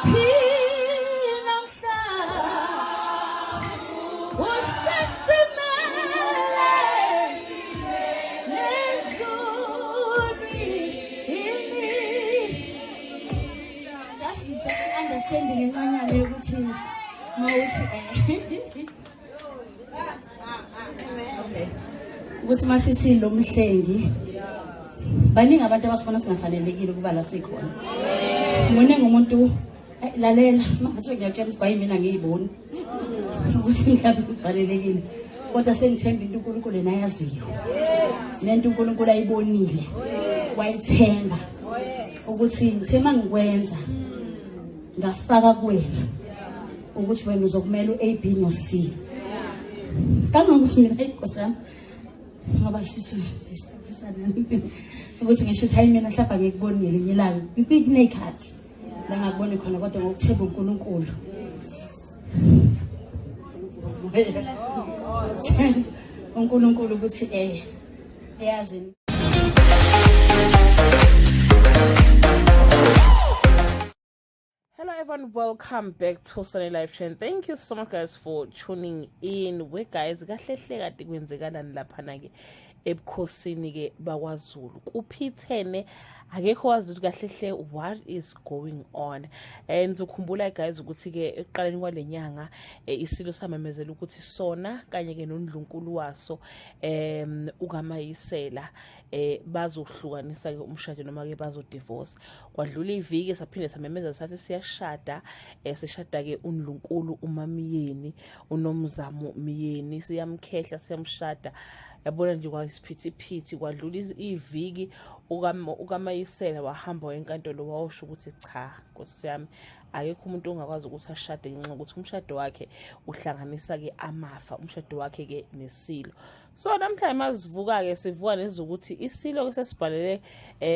Uphi namhla usesimele nezulwini. Just understanding encanyana yokuthi mawuthi okay, ukuthi masithi lo mhlengi, baningi abantu abasibona singafanelekile ukuba la sikhona. Muningi umuntu, lalela, mangathi ngiyakutshela ukuthi bayi mina ngiyiboni ukuthi mhlawumbe ngifanelekile, kodwa sengithemba into uNkulunkulu yena ayaziyo, lento uNkulunkulu ayibonile wayithemba ukuthi ngithe mangikwenza ngafaka kuwena ukuthi wena uzokumela u-A, B no-C, kangangokuthi mina, hayi Nkosi yami, ngoba sisu sisana ukuthi ngisho ukuthi hayi, mina mhlawumbe angikuboni ngelinye ilanga, kuney'khathi la ngakuboni khona, kodwa ngokuthemba uNkulunkulu, uNkulunkulu ukuthi eyazi. Hello everyone, welcome back to Sunny Live Trend. Thank you so much guys for tuning in. We guys, kahle hle kade kwenzekalani laphana ke ebukhosini ke bakwaZulu? Kuphithene, akekho wazi ukuthi kahle hle what is going on. And ngizokhumbula guys ukuthi ke ekuqaleni kwalenyanga isilo samemezela ukuthi sona kanye ke nondlunkulu waso ukaMayisela bazohlukanisa ke umshado noma ke bazodivorce. Kwadlula iviki, saphinde samemeza sathi siyashada, sishada ke undlunkulu uMamyeni, uNomzamo Myeni, siyamkhehla, siyamshada. Yabona nje, kwasiphithiphithi. Kwadlula iviki, ukaMayisela wahamba wenkantolo, wawusho ukuthi cha nkosi yami, akekho umuntu ongakwazi ukuthi ashade ngenxa yokuthi umshado wakhe uhlanganisa ke amafa, umshado wakhe ke nesilo. So namhlanje mazivuka ke, sivuka nezokuthi isilo ke sesibhalele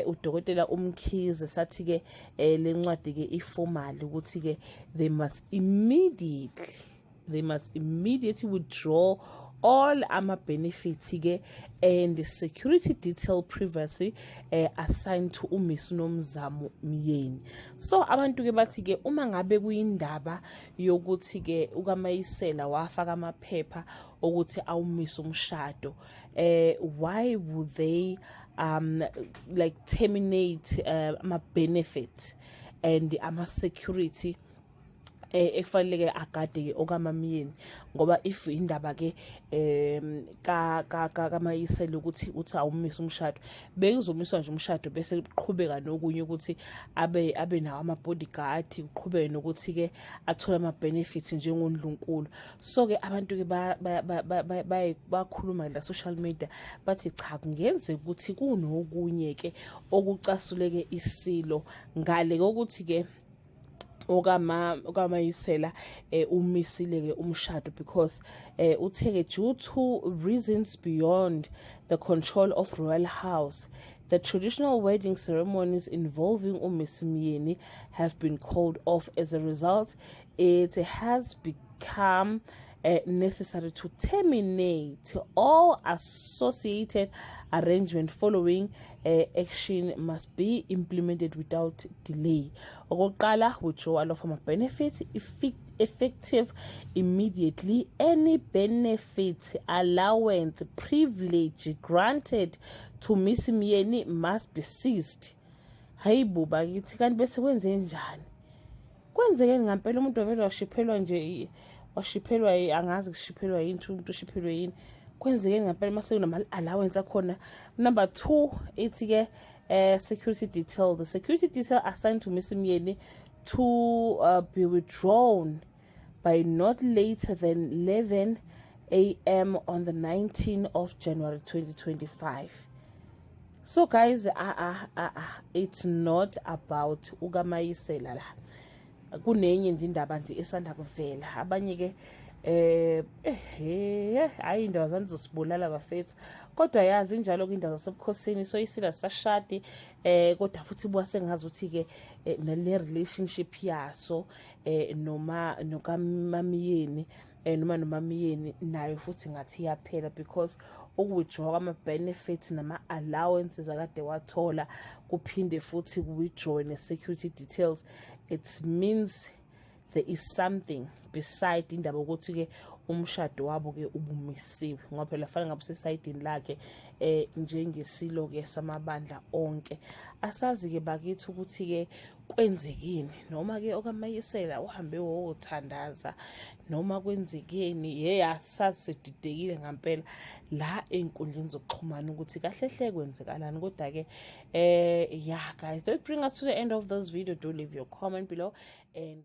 udokotela uMkhize, sathi ke lencwadi ke iformal ukuthi ke they must immediately withdraw all ama benefits ke and security detail previously assigned to uMiss Nomzamo Myeni. So abantu ke bathi ke uma ngabe kuyindaba yokuthi ke ukaMayisela wafaka amaphepha ukuthi awumise umshado, why would they like terminate ama benefit and ama security ekufanele ke agade ke okaMamyeni? Ngoba if indaba ke ka ka kaMayisela ukuthi uthi awumisa umshado, bekuzomiswa nje umshado bese kuqhubeka nokunye, ukuthi abe nawo ama bodyguard, kuqhubeke nokuthi ke athole ama benefits njengondlunkulu. So ke abantu ke bakhuluma la social media, bathi cha, kungenzeka ukuthi kunokunye ke okucasuleke isilo ngale kokuthi ke okaMayisela umisile ke umshado, because utheke due to reasons beyond the control of royal house, the traditional wedding ceremonies involving uMiss Myeni have been called off. As a result, it has become necessary to terminate all associated arrangement. Following action must be implemented without delay. Okokuqala, withdrawal of ama-benefits effective immediately. Any benefit, allowance, privilege granted to Miss Myeni must be seized. Hayi bo bakithi, kanti bese kwenze njani? Kwenzekeni ngampela? Umuntu wavele washiphelwa nje, washiphelwa, angazi kushiphelwa yini, umuntu ushiphelwe yini? Kwenzekeni ngampela mase kunama-allowance akhona? Number two ithi-ke security detail, the security detail assigned to Miss Myeni to be withdrawn by not later than 11 a.m. on the 19th of January 2025. So guys, it's not about ukaMayisela la, kunenye nje indaba nje esanda kuvela. Abanye ke hayi, indaba zami zosibulala bafethu, kodwa yazi injalo ke indaba zasebukhosini. So isila sashadi, kodwa futhi buka sengazi ukuthi ke nale relationship yaso noma nokamamiyeni, noma nomamiyeni nayo futhi ngathi iyaphela, because Uku-withdraw kwama-benefits nama-allowances akade wathola, kuphinde futhi ku-withdraw ne-security details, it means there is something beside indaba ukuthi-ke umshado wabo-ke ubumisiwe, ngoba phela fanele ngabe usesayidini lakhe njengesilo-ke samabandla onke. Asazi-ke bakithi ukuthi-ke kwenzekeni, noma-ke okaMayisela uhambe wothandaza, noma kwenzekeni. Ye, asazi, sididekile ngampela la ey'nkundleni zokuxhumana ukuthi kahle hle kwenzekalani. Kodwa-ke yeah guys, that bring us to the end of this video. Do leave your comment below and